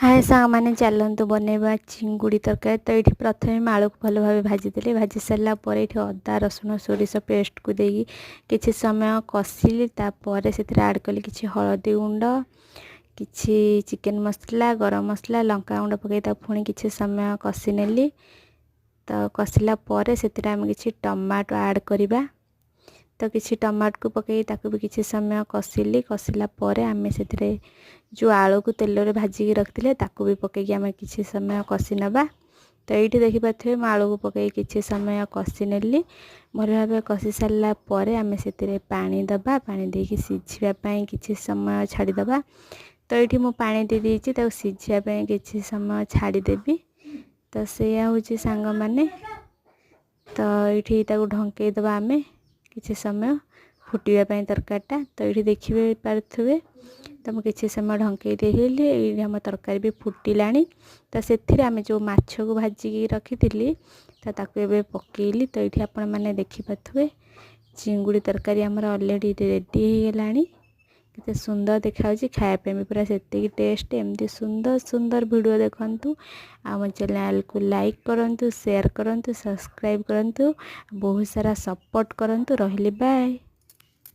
ହାଏ ସାଙ୍ଗମାନେ, ଚାଲନ୍ତୁ ବନେଇବା ଚିଙ୍ଗୁଡ଼ି ତରକାରୀ। ତ ଏଇଠି ପ୍ରଥମେ ମୁଁ ଆଳୁକୁ ଭଲ ଭାବେ ଭାଜିଦେଲି। ଭାଜି ସାରିଲା ପରେ ଏଇଠି ଅଦା, ରସୁଣ, ସୋରିଷ ପେଷ୍ଟକୁ ଦେଇକି କିଛି ସମୟ କଷିଲି। ତାପରେ ସେଥିରେ ଆଡ଼୍ କଲି କିଛି ହଳଦୀ ଗୁଣ୍ଡ, କିଛି ଚିକେନ୍ ମସଲା, ଗରମ ମସଲା, ଲଙ୍କା ଗୁଣ୍ଡ ପକାଇ ତାକୁ ପୁଣି କିଛି ସମୟ କଷି ନେଲି। ତ କଷିଲା ପରେ ସେଥିରେ ଆମେ କିଛି ଟମାଟୋ ଆଡ଼୍ କରିବା। ତ କିଛି ଟମାଟୋକୁ ପକାଇ ତାକୁ ବି କିଛି ସମୟ କଷିଲି। କଷିଲା ପରେ ଆମେ ସେଥିରେ ଯେଉଁ ଆଳୁକୁ ତେଲରେ ଭାଜିକି ରଖିଥିଲେ, ତାକୁ ବି ପକାଇକି ଆମେ କିଛି ସମୟ କଷି ନେବା। ତ ଏଇଠି ଦେଖିପାରୁଥିବେ, ମୁଁ ଆଳୁକୁ ପକାଇ କିଛି ସମୟ କଷି ନେଲି। ଭଲ ଭାବେ କଷି ସାରିଲା ପରେ ଆମେ ସେଥିରେ ପାଣି ଦେବା। ପାଣି ଦେଇକି ସିଝିବା ପାଇଁ କିଛି ସମୟ ଛାଡ଼ିଦେବା। ତ ଏଇଠି ମୁଁ ପାଣି ଦେଇ ଦେଇଛି, ତାକୁ ସିଝିବା ପାଇଁ କିଛି ସମୟ ଛାଡ଼ିଦେବି। ତ ସେଇଆ ହେଉଛି ସାଙ୍ଗମାନେ। ତ ଏଇଠି ତାକୁ ଢଙ୍କେଇ ଦେବା ଆମେ କିଛି ସମୟ ଫୁଟିବା ପାଇଁ ତରକାରୀଟା। ତ ଏଇଠି ଦେଖିବେ ପାରୁଥିବେ, ତ ମୁଁ କିଛି ସମୟ ଢଙ୍କେଇ ଦେଇଥିଲି। ଏଇଠି ଆମ ତରକାରୀ ବି ଫୁଟିଲାଣି। ତ ସେଥିରେ ଆମେ ଯେଉଁ ମାଛକୁ ଭାଜିକି ରଖିଥିଲି, ତ ତାକୁ ଏବେ ପକେଇଲି। ତ ଏଇଠି ଆପଣମାନେ ଦେଖିପାରୁଥିବେ, ଚିଙ୍ଗୁଡ଼ି ତରକାରୀ ଆମର ଅଲରେଡ଼ି ରେଡ଼ି ହେଇଗଲାଣି। କେତେ ସୁନ୍ଦର ଦେଖାଯାଉଛି, ଖାଇବା ପାଇଁ ବି ପୁରା ସେତିକି ଟେଷ୍ଟ। ଏମିତି ସୁନ୍ଦର ସୁନ୍ଦର ଭିଡ଼ିଓ ଦେଖନ୍ତୁ, ଆମ ଚ୍ୟାନେଲକୁ ଲାଇକ୍ କରନ୍ତୁ, ସେୟାର କରନ୍ତୁ, ସବସ୍କ୍ରାଇବ୍ କରନ୍ତୁ, ବହୁତ ସାରା ସପୋର୍ଟ କରନ୍ତୁ। ରହିଲି, ବାଏ।